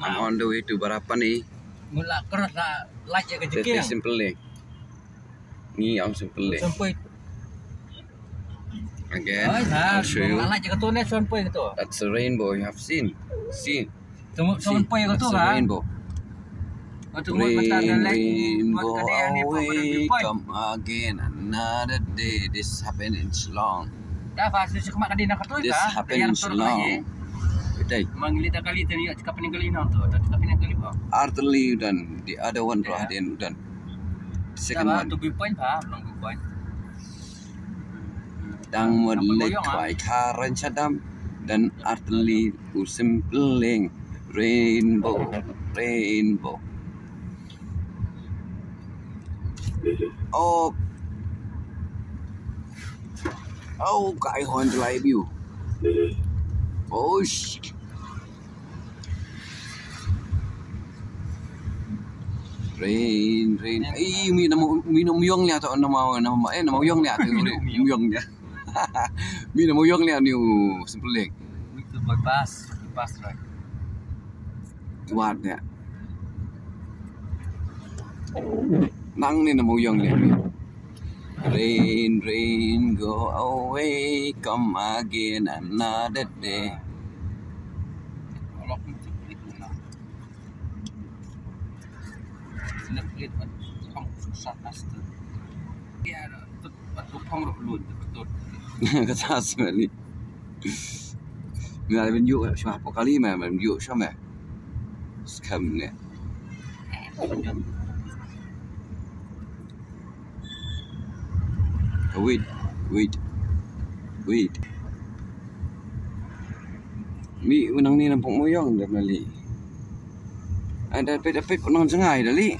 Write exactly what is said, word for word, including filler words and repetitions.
I'm on the way to Barapani. Mula cross la light ya ka This is jeking. Simply. Ni ang Simply. Sampai Again, I'll show you. Light ya ka tu ni sampai ka tu. That's a rainbow you have seen. See. Sampai ka tu kan. Rainbow. Rain, rainbow, away, come again, another day. This happened in Shillong. This happened in Shillong. Betul. Artylli u don, the other one ruh hadien u don. Second one. Dang mut leit khwai kha rang shadam, don artylli u Simply. Rainbow, rainbow. Oh. Oh, kai hon tlai biu. Oh, shit. Rain, rain. Eh, mi na mo, mi na mo yong lia to, na mo, na mo, eh, na mo yong lia to, mi yong lia. Mi na mo yong lia ni u Simply. Itu bypass, bypass, right. Wat lia. Nang ni na mo yong lia. Rain, rain, go away, come again another day. Kata semali. Nga ben juk sha pokali ma ben juk sha ma. Skam ne. Wait, wait, wait. Mi unang ni nampok moyong da mali. Ada pet pet unang jengai dali.